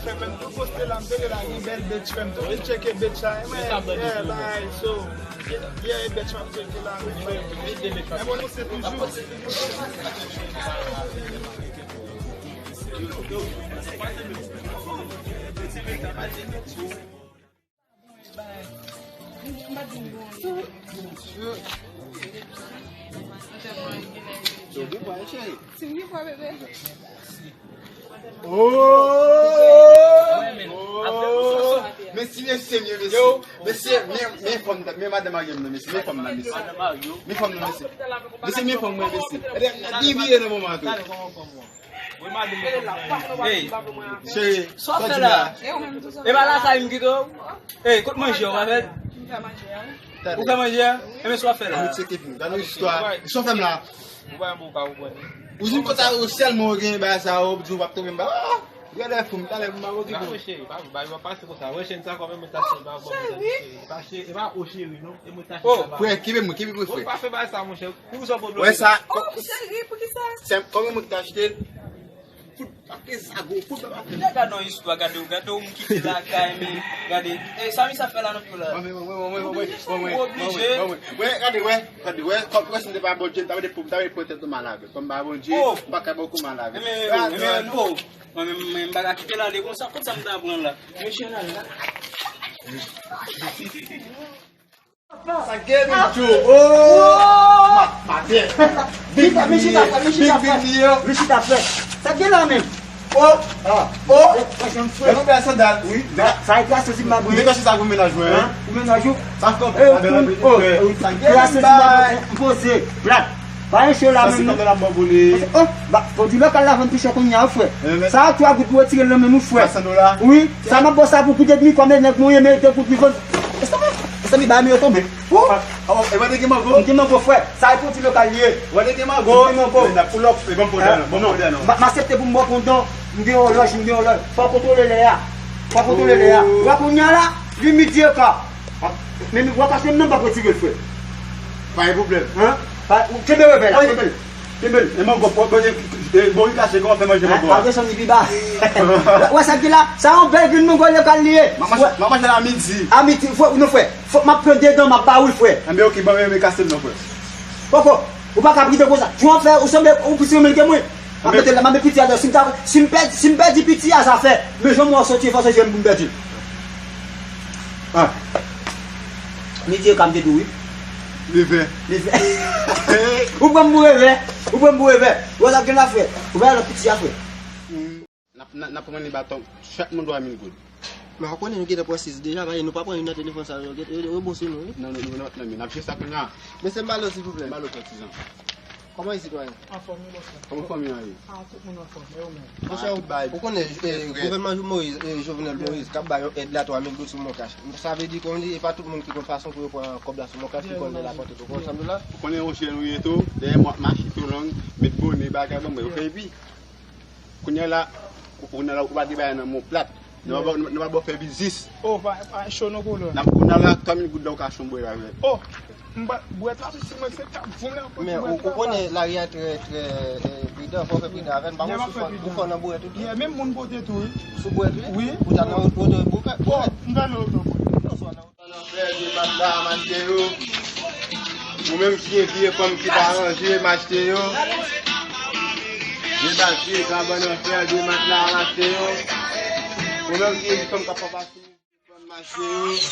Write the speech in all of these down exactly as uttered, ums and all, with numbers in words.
Fè m tou poste la, m te la gen bèl bitch, fè m tou vin tcheke bitch sa. Yeah, bagay, so, yeah, bitch, m ap tcheke la, men, men, men, men, se toujou. Oh! Mesi, mesi, mesi, mesi. Mesi, men, men fanm, men madan marye m nan, mesi, men fanm nan, mesi. Men fanm nan, mesi. Mesi, men fanm mwen, mesi. Gade, gade, li vire nan moman tou. Hey, cheri, sa w di la? E pa lakay m kite w? Hey, kot manje w, pa fè? Ou fè manje a? Enben, sa w fè la? Gade yon istwa. Sa w fè m la? Ou di m konsa, ou sèlman ou gen bagay sa, ou di w p ap tonbe m ba. Ah! Gade fou m, talè m ba ou di. Cheri, pa, pa, pa pase konsa. Wè chèn sa kòm mwen ta chèn ba bon. Cheri. Pa cheri, e pa o cheri non. E mwen ta chèn ba. Oh, frè, kenbe mwen, kenbe mwen, frè. Ou pa fè bagay sa, monchè. Pou sa w bloke. Wè sa. Oh, cheri, poukisa? Se kòman mwen ki ta achte l? Fout, pa fè sa, gwo, fout, pa fè. Gade yon istwa, gade, gade yon kite lakay, men, gade. E, sa misye ap fè la nan pye la? Mwen, mwen, mwen. Oblije. Wè, gade, wè, gade, wè, kòm, wè, si m te pa Bondye, m ta mete pou, m ta mete pwetèt nou mal avè. Kòm m pa Bondye, m pa ka ba w kou mal avè. Men, men, men, men, oh. Mwen menm, mwen, m pa ka kite l ale konsa, kot sa m ta pran la? Mesye la, la. Sa gen, Micho? Oh! Ma, ma tèt. Big, big, big, big, big. Sa gen la menm? Oh! Ah! Oh! Mwen, mwen, mwen, sandal. Wi, sa e krasi si m pa bwè. Mwen, krasi sa pou mennaj mwen, hein? Pou mennaj ou? Sa fè, oh, sa gen, krasi si m pa bwè, m poze, plat. Pa yon cho la menm non. Oh, ba, pwodui lokal la vann pi chè kounye a, wi, frè. Sa a twa goud pou retire l nan men nou, frè. Wi, sa m ap ba w sa pou goud edmi, kòm nèg mwen ye, men de goud li vann. Mezanmi, mezanmi, bagay mwen yo tonbe. Ou? M gen mango, frè. Sa e pwodui lokal li ye. M gen mango. M aksepte pou m ba w pou don. M gen yon lòj, m gen yon lòj. Fò w kontwole lè a. Fò w kontwole lè a. Ou wè kounye a la, li midi e ka. Men w ap achte m nan, m p ap retire l, frè. Pa gen pwoblèm. Hein? Pa, kenbe revè la, kenbe l. Kenbe l. E mango, bon, e, bon, li kache, kòman fè manje mango a? Pa desann li pi ba. Ou wè sa ki la? Sa yon bèl grenn mango lokal li ye. M ap manje, m ap manje la a midi. A midi, frè, non, frè. Fòk m ap pran dedan, m ap ba ou l, frè. Enben, ok, ban m, enben, kase l non, frè. Poko, ou pa ka pridan konsa. Jan w ap fè, ou sanble, ou plis renmen l ke mwen. M ap mete l la, m ap met piti a deyò. Si m ta, si m pèdi, si m pèdi piti a, zafè. Men jan m wè w soti, fò se jwenn pou m pèdi. Ah. Midi e ka m te di w, wi. Leve. Leve. Ou pran m pou revè. Ou pran m pou revè. Ou wè sa k gen la, frè. Ou pa wè lòt piti a, frè. N ap, n ap, n ap pran li baton. Chak moun dwa mil goud. Men w konnen nou gentan pran sis deja, paske nou pa pran youn nan telefòn sa yo, yo, yo, yo bose nou, wi. Non, non, non, non, non, n ap jwe sa kounye a. Mesye, m ba l silvouplè. M ba l tizan. Kòman ye, sitwayen? Anfòm, wi, bòs la. Kòman fanmi an ye? Ah, tout moun anfòm, e ou menm? Monchè, ou konnen, eh, gouvènman Moïse, eh, Jovenel Moïse, k ap ba yon èd la twa mil goud sou Moncash. Sa vle di, kòm li, e pa tout moun ki konn fason pou yo pran kòb la sou Moncash, ki konn lè l ap antre tou. Konn sa m di w la? Ou konnen, monchè, nou ye tou, dèyè mwa, mache tou long, met bone, bagay, bon, mwen, yo fè epi. Kounye a la, kounye a la, ou pa gen bagay nan men w plat. Nou pa, nou pa ba w fè biznis. Oh, pa, pa cho non, kolonn. N ap, kounye a la, twa mil goud la, ou ka chanbwe la, vre. Oh, m pa bwè twa mil, si mwen se tap voum la. Men ou, ou konnen lari a trè, trè, eh, pridan, fò w fè pridan avè l. M pa konn si w fò nan bwè tou. Yeah, menm moun pote tou, wi. Sou bwè tou? Wi. Ou ta nan oto, oto bwè. Oh, m ta nan oto bwè. Anba nan fè de mat la, m achte yo. Ou menm ki gen vye fanm ki pa ranje, m achte yo. Debake, anba nan fè de mat la, m achte yo. Ou menm ki gen vye fanm k ap pase, m achte yo.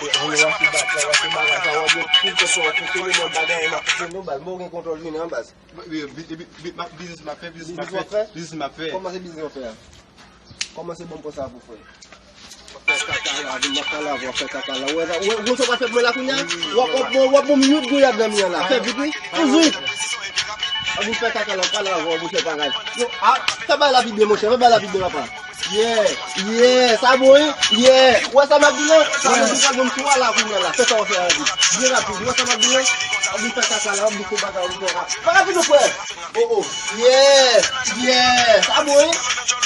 Ann wase baz la, wase bagay sa, w ap gen pil kòb sa, w ap fonksyone, men bagay m ap fonksyone non baz. Mwen gen kontwòl li nan baz. Bi-, bi-, bi-, bi-, ma-, biznis m ap fè, biznis m ap fè, biznis m ap fè. Kòman se biznis w ap fè a? Kòman se bon pou sa pou fè? W ap fè kaka la, vin w ap pale avè w, w ap fè kaka la. Ou wè sa, ou wè, ou wè sa w pral fè pou mwen la kounye a? W ap, w ap, w ap bon m uit gouyad nan men an la. Fè vit wi. Toujou. W ap vin fè kaka la, w ap pale avè w, monchè, bagay. Yo, a, fè bagay la pi byen, monchè, fè bagay la pi byen, papa. Yeah, yeah, sa bon wi. Yeah. Ou wè sa m ap di la? Sa bon, ou pral bon m twa la kounye a la. Fè sa w ap fè a vit. Byen rapid. Ou wè sa m ap di la? W ap vin fè kaka la, w ap vin fè bagay, w ap vin fè kaka. Pa rapid non, frè. Oh, oh. Yeah, yeah. Sa bon wi.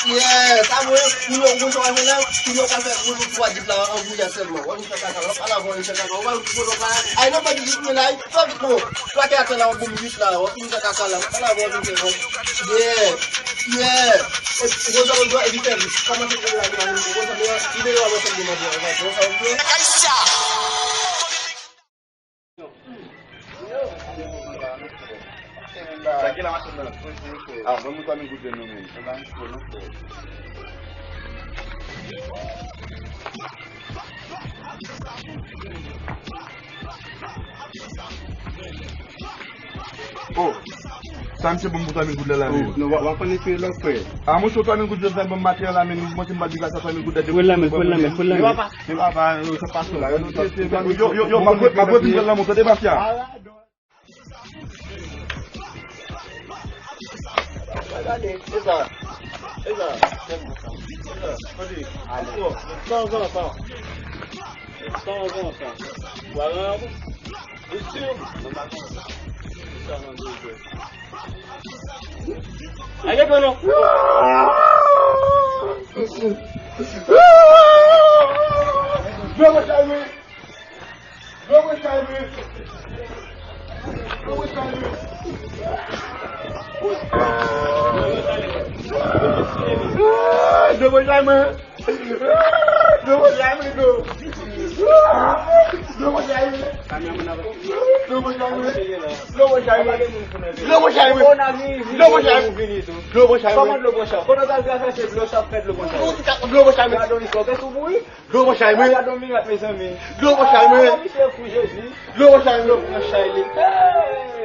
Yeah, sa bon wi. Ou yo, ou yo, ou yo, ou yo ka fè pou nou twa dip la, an gouyad sèlman. W ap vin fè kaka la, w ap pale avè w, w ap vin fè kaka la. Ou pa vin fè kaka la. Ay, non, pa di vit, men la, fè vit non. Plake atè la, w ap bon m vit la, w ap vin fè kaka la. W ap pale avè w, w ap vin fè kaka. Yeah, yeah. E, e, konsa, ou dwe evite vit. Kòman se pou la, la, konsa, men, videyo a, mwen fè demande, on va, on va, on va. Sa ki la machin nan? Ah, mwen mwen pa vin goute non, men. Oh, sa misye ban m pou twa mil goud la, la, men. Non, w ap, w ap konn eseye lòt, frè. Ah, monchè, twa mil goud, jodi a ban m materyèl la, men, monchè, m pa di sa, twa mil goud la. Fouye l la, men, fouye l la, men, fouye l la, men. Men papa, men papa, yo, sa pa sou la. Yo, yo, yo, m ap, m ap repran l nan men w, tande, mafya. Gade, se sa. Se sa. Se sa. Kote? Ale. Tanzantan. Tanzantan. Ou pa gen anyen pou? Ou si? Non, pa gen anyen. Se sa, non, non, non. Arete non. Dlo mwen chay mwen. Dlo mwen chay mwen. Dlo mwen chay mwen. Dlo mwen chay mwen. Dlo mwen chay mwen, dlo. Dlo mwen chay mwen. Dlo mwen chay mwen. Dlo mwen chay mwen. Dlo mwen chay mwen. Dlo mwen chay mwen. Dlo mwen chay mwen. Kòman dlo pran chay? Kote w t al travèse dlo sa ap fè dlo pran chay? Dlo mwen chay mwen. Gade yon istwa, fè sou bouyi. Dlo mwen chay mwen. Gade yon mirak, mezanmi. Dlo mwen chay mwen. Gade misye fou, Jezi. Dlo mwen chay mwen. Dlo pran chay li. Hey!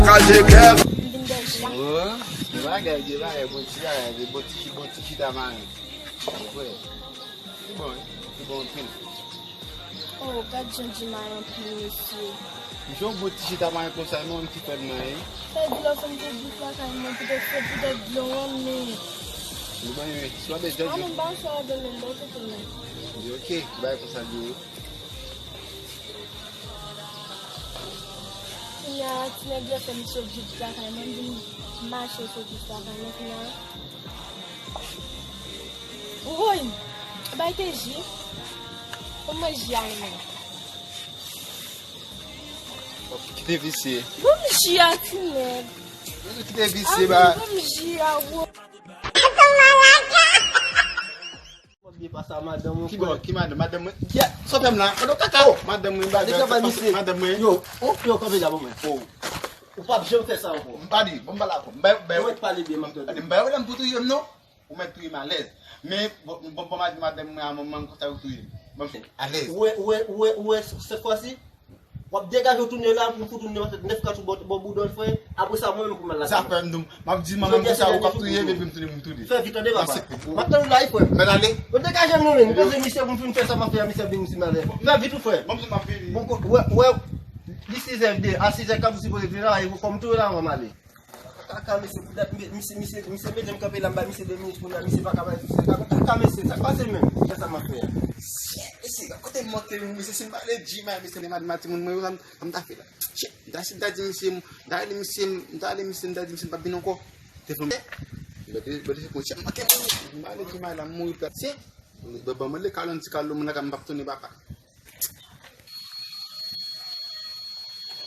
Kraze kè. Oh, gen bagay, gen bagay, bon ti bagay, bon ti, bon ti chita maren. Vre. Li bon, wi. Li bon anpil. Oh, gad jan Jim anpil, mesye. Misye yon bon ti chita maren konsa, non, li ki fè l mwen, wi. Fè di lò fè m te di sa kay mwen, poutèt fè, poutèt dlo an, men. Li bon, wi. Si w ap bezwen. Ah, men ba sa, de men, ba sa, de men. Li ok, bay konsa, li, wi. Kounye a, ti nèg yo fè m sot jis lakay mwen, m vin mache sot jis lakay mwen, kounye a. Woy! Bay te ji. Ou mwen ji a menm. Kite visye. Ban m ji a, ti nèg. Kite visye, ba. Ban m ji a, woy. Ki bò, ki madanm, madanm mwen? Ki a, sa fè m la? Madanm mwen, madanm mwen. Yo, yo, kanpe la, ban mwen. Ou p ap janm fè sa ankò. M pa di, ban m pale avè w. M bay, bay. Mwen pale byen, m ap tande. M bay w lè m pou touye m, non. Ou mèt touye m alèz. Men, bon, bon, bon, madanm mwen a manman m konsa yo touye m. Ban m fè alèz. Ou wè, ou wè, ou wè, ou wè, sèt fwa si, w ap degaje w tounen la pou m fout ou nèf kat sou bò, bò boudon l, frè. Apre sa, mwen menm pou m al lakay mwen. Sa fè m di w, m ap di manman m konsa, ou k ap touye m, epi m tounen, m tounen. Fè vit, tande, papa. M ap tann ou la wi, frè. Mèt ale. Yo degaje m non, men. M panse misye pou m fin fè sa m ap fè a, misye ap vin di m alè. Fè vit wi, frè. Bon, m ap vini. Bon, wè, wè, li sizè de, a sizè kat ou sipoze vin la, e kòm tou la, m ale. Kaka, mesye, poutèt, mi-, misye, misye, misye mete m kanpe la, m ba misye de minit kounye a, misye pa ka bay, misye pa ka, kaka, mesye, sa k pase menm? Kisa m ap fè a? Mesye, kote m monte, mesye, si m pa ale G-Man, mesye, de maten maten, moun mwen yo, sa m, sa m ta fè la? Shit, m ta, si m ta di misye, m ta rele misye, m ta rele misye, m ta di misye m p ap vin ankò. Telefòn. Bède, bède, se konn shit, m manke mouri. M pa ale G-Man la, m mouri plat. Shit. Ban, ban mwen le kalo, yon ti kalo, mwen lakay m p ap tounen, papa.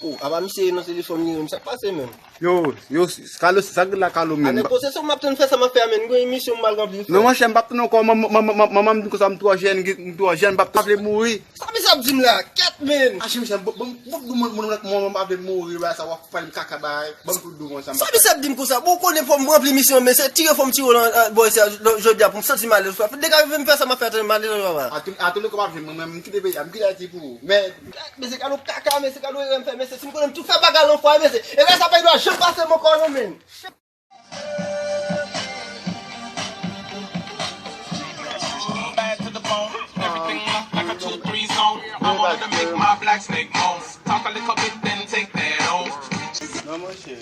Oh, apa misye nan telefòn li menm, sa k pase menm? Yo, yo, kalo, sa k la kalo menm? Ane pwosè, se ou m ap tann fè sa m ap fè a, menm. Mwen gen emisyon m al ranpli. Non, monchè, m p ap tounen ankò, manman m di m konsa m twò jèn, m twò jèn, m p ap tounen. Sa misye ap di m la? Kèt, menm. Ache, monchè, bon, bon, bon, bon, moun, moun, moun, moun pa vle mouri, ba, sa w ap pale m kaka, bay. Bon, tout doux, monchè, m p ap. Sa misye ap di m konsa? Bon, ou konnen fò m ranpli misyon, men se tire fò m tire w nan, nan, bò, se, jodi a pou m santi m alèz, frè. Degaje m fè sa m ap fè, tande m alèz, papa. A tou, a tou le kou, m ap jwenn mwen menm, m kite peyi a, m kite Ayiti pou ou. Men, men se kado kaka, men se kado erè m fè, men se si m konnen m tou fè bagay lan fwa, men se erè sa pa dwe janm pase m ankò, non, men. Bad to the bone. Everything locked like a two three zone. I wanted to make my black snake moan. Talk a little bit, then take that on. Non, monchè,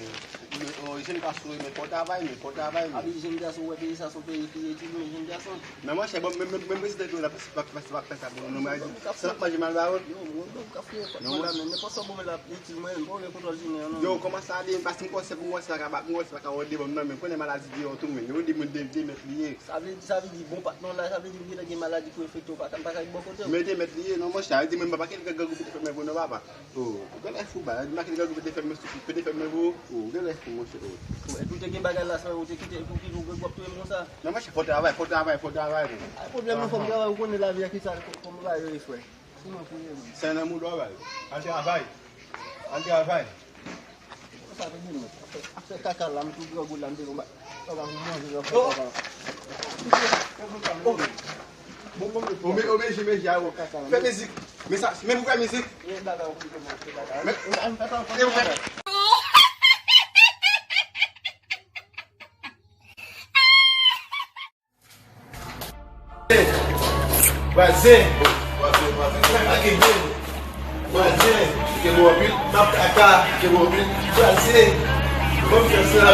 men, oh, jèn gason, men fò travay, men fò travay, men. Abi, jèn gason, wè, peyi sa, se yon peyi ki etid, men jèn gason. Men monchè, bon, men, men, men prezidan ki la, pa, pa, pa, pa fè sa pou nou, non, mwen di, sa n ap manje mal ba yo. Yo, mwen menm k ap fouye kòb mwen la, men nenpòt sa w ban mwen la, itil mwen, mwen pa gen kontwòl sou men an, non. Yo, kòman sa ale, m pa, m kòmanse pou mwen, se pa ka, mwen, se pa ka wè devan m, non, men konnen maladi deyò tou, men yo di moun de, de mèt li ye. Sa vle di, sa vle di, bon, patnè w la, sa vle di, m gentan gen maladi pou enfekte w, pa ka, m pa ka bò kote w. Men de mèt li ye, non, monchè, sa vle di, mwen, m pa kite grangou te fè mwen pou nou, papa. Oh, ou genlè fou, ba, m pa kite grangou te fè mwen, te fè mwen pou ou. Oh, ou genlè fou, monchè, oh. Oh, epi w te gen bagay la, sa, ou te kite, pou ki w, w ap touye m konsa? Non, monchè, fò travay, fò travay, fò travay, men. A, pwoblèm nou, fò m travay, ou konnen lavi a ki sa, fò, fò m travay, wi, frè. Sinon, pou ye, wi. Sa nan mouda w, bay. Al travay. Al travay. Sa te di nou. Ap fè, ap fè kaka la, m tou grangou la, m te konba. Sa va pou manje, sa fè kaka. Oh, men, oh, men, men, men, fè mizik. Men sa, men pou fè mizik. Men, men pou fè. Vwazen. Vwazen, vwazen. Vwazen. Vwazen. Kenbe w anpil. M ap kaka. Kenbe w anpil. Vwazen. Ban m fè sa.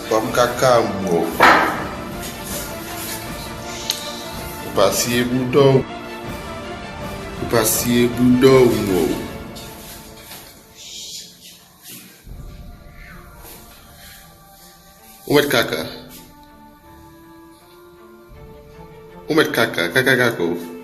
Kòm kaka, m wè w. Ou pa siye bouda w. Ou pa siye bouda w, m wè w. Ou mèt kaka. Ou mèt kaka, kaka, kaka w.